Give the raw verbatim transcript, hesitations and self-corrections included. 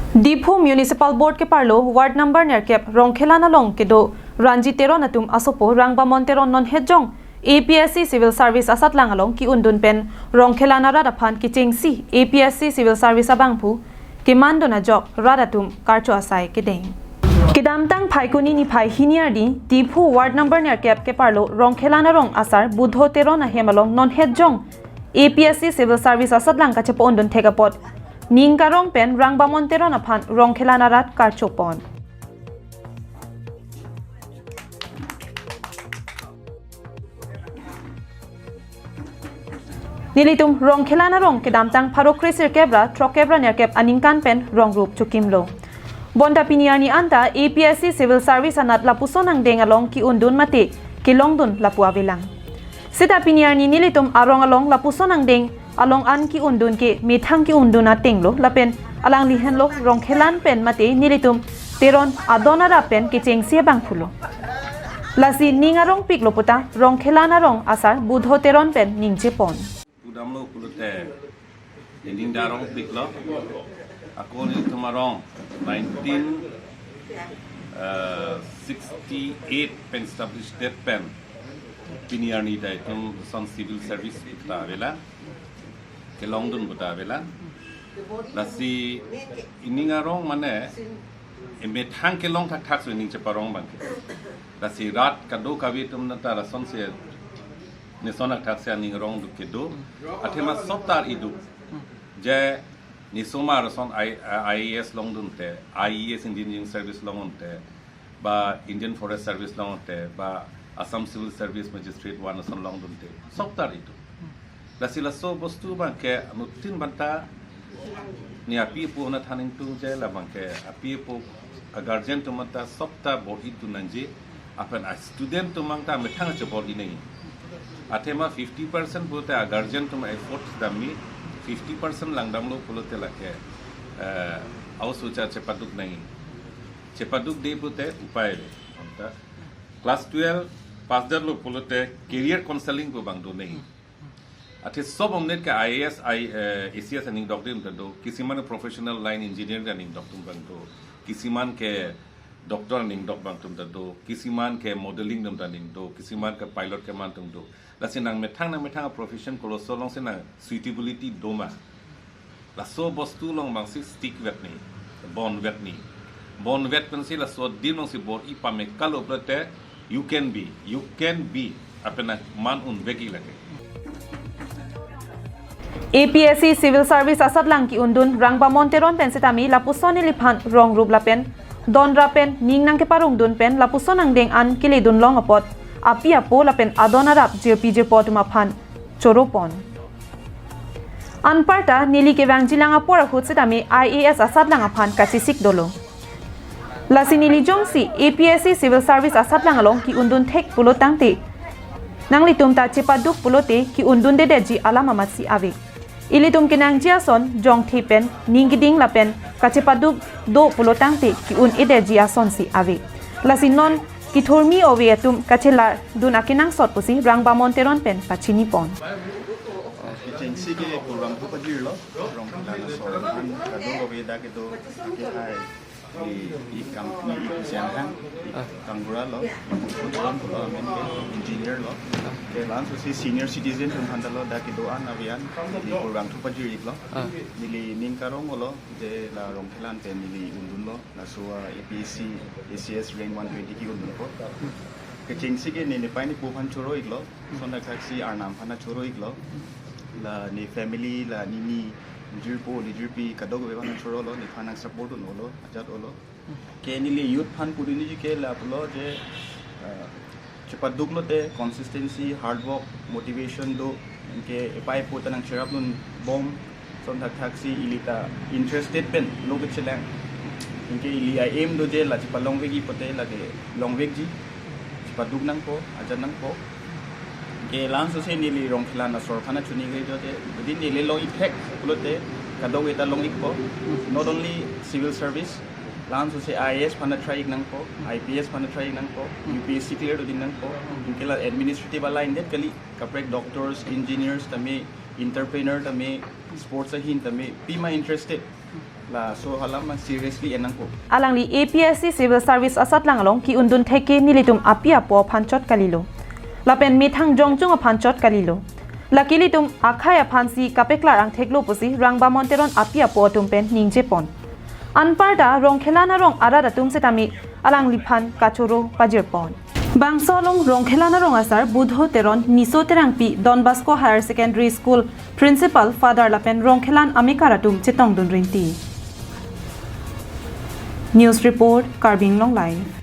Diphu Municipal Board keparlo Ward number nerkep Rongkhelan along kedo Ranji Teron atum asopo Rangbamon Teron non hetjong A P S C Civil Service asatlang along ke-undun pen Rongkhelan arat aphan kechengsi A P S C Civil Service abangphu kemandun ajok rat atum karcho asai kedeng. Kedamtang Phaikuni niphai hini arni Diphu Ward number nerkep keparlo Rongkhelan arong asar Budho Teron ahem along non hetjong A P S C Civil Service asatlang kachepo-undun thek apot ning karong pen Rangbamon Teron aphan Rongkhelan arat karcho pon. Nelitum Rongkhelan arong kedamtang pharo kre sirkep ra throkkep ra nerkep aningkan pen rong rup chokimlo. Bonta pini arni anta A P S C Civil Service anat lapuson angdeng along ke-undun mate kelongdun lapu avelang. Seta pini arni nelitum arong along lapuson angdeng along an ke-undun ke methang ke-undun atenglo lapen alangli henlo Rongkhelan pen mate nelitum Teron adon arap pen kechengsi abangphulo. Lasi ning arongpiklo puta Rongkhelan arong asar Budho Teron pen ningje pon. Pudamlo pulote, ening da arongpiklo. Ako nelitum arong nineteen, eh, sixty-eight pen establish det pen pini arni ta itum son civil service ta avelang, kelongdun puta avelang. Lasi ening arong mane emethang kelong thakthak so ening cheparong abangke. Lasi rat kadokave atum nata lasonsi neson thakthak si aning arong duk kedo. Athema soptar iduk. Je nesomar son I, IAS longdunte, IES Indian Engineering Service longdunte, ba Indian Forest Service longdunte, ba Assam Civil Service Magistrate one ason longdunte. Soptar iduk. Lasi laso bostu abangke anuttin banta ne api apo na thaning tung je labangke api apo a guardian atum anta sopta bor-idun nangji, aphan a student atum anta methang chebor-i nangji. Athema fifty percent pulote a guardian atum effort damji, fifty percent langdamlo pulote lake, eh, ausucha chepaduk nangji. Chepadukde pulote upai le. Anta class twelve pass detlo pulote career counseling pu abang do nangji. Athe sob omnet ke IAS, I, eh, ACS aning dokdun ta do, kisiman professional line engineering aning dokdun abang do, kisiman ke doctor aning dok abang atum ta do, kisiman ke modeling atum ta aning do, kisiman ke pilot keman atum do. Lasi nang methang nang methang profession koloso alongsi nang suitability doma. Laso bostu along abangsi stick vet nangji, bon vet nangji. Bon vet pensi laso adim alongsi bor-i pame kalo pulote you can be, you can be, apenang man unvek-i lake. APSC Civil Service asatlang ke-undun Rangbamon Teron pen setame lapuson neliphan rong rup lapen don rap pen ning nangkeparongdun pen lapuson angdeng an keledun long apot api apo lapen adon arap jirpi jirpo atum aphan choro pon. Anparta neli kevangjilang apor ahut setame IAS asatlang aphan kachesik dolo. Lasi neli jongsi APSC Civil Service asatlang along ke-undun thek pulo tangte, nanglitum ta chepaduk pulote ke-undundedetji alam amatsi ave. Ilitum kenangji ason jongthe pen ning keding lapen kachepaduk do pulo tangte ke-un-edetji asonsi ave. Lasi non kethurmi ove atum kachelardun akenangsot pusi Rangbamon Teron pen pachini pon. Kechengsi ke program ko pajirlo, rong kena na so han kadokave dak kedo ake hai. Ni, ni company ni kusiang hang, ni kanggura lo, ni kutuan pulo, amen ke engineer lo. Ke langsung si senior citizen atum aphan ta lo, dak kedo-an avian, ni program thu pajir-iklo. Ah. Neli ning karong lo, je la Rongkhelan pen neli undunlo, laso APSC, ACS rank one twenty ke-undunpo. Kechengsi ke neli pai ni pu aphan choro-iklo, son dak thaksi arnam aphan choro-iklo. La ne family, la nini, jirpo, ni jirpi, kadokave aphan choro lo, nephan nang support un-olo, ajat olo. Ke neli youth aphan pudunji ke lapulo je, eh, chepaduk lote consistency, hard work, motivation do, anke epai apo ta nang cherapdun bom, son dak thaksi ili ta interested pen lo kechelang. Anke ili a-aim do je la chepalongvekji pote lake longvekji, chepaduk nangpo, ajat nangpo. Ke langsung si neli Rongkhelan asor aphan choningri do je, jodi neli long-ik thek pulote kadokave ta long-ikpo. Not only civil service, langsung si IAS aphan try-ik nangpo, IPS aphan try-ik nangpo, UPSC clear dodun nangpo, anke la administrative line det kali, kaprek doctors, engineers tame, entrepreneur tame, sports ahin tame, pima interested. Laso alam seriously enangpo. Alangli A P S C Civil Service asatlang along ki-undun theke nelitum api apo aphan chot kalilo. Lapen methang jongchung aphan chot kalilo. Lake ilitum akhei aphansi kapeklar angtheklo pusi Rangbamon Teron api apo atum pen ningjepon. Anparta Rongkhelan arong arat atum setame alangliphan kachoro pajirpon. Bangso along Rongkhelan arong asar Budho Teron, Niso Terangpi, Don Bosco Higher Secondary School Principal, Father lapen Rongkhelan amekar atum chetongdun rinti. News report, Karbi Anglong Live.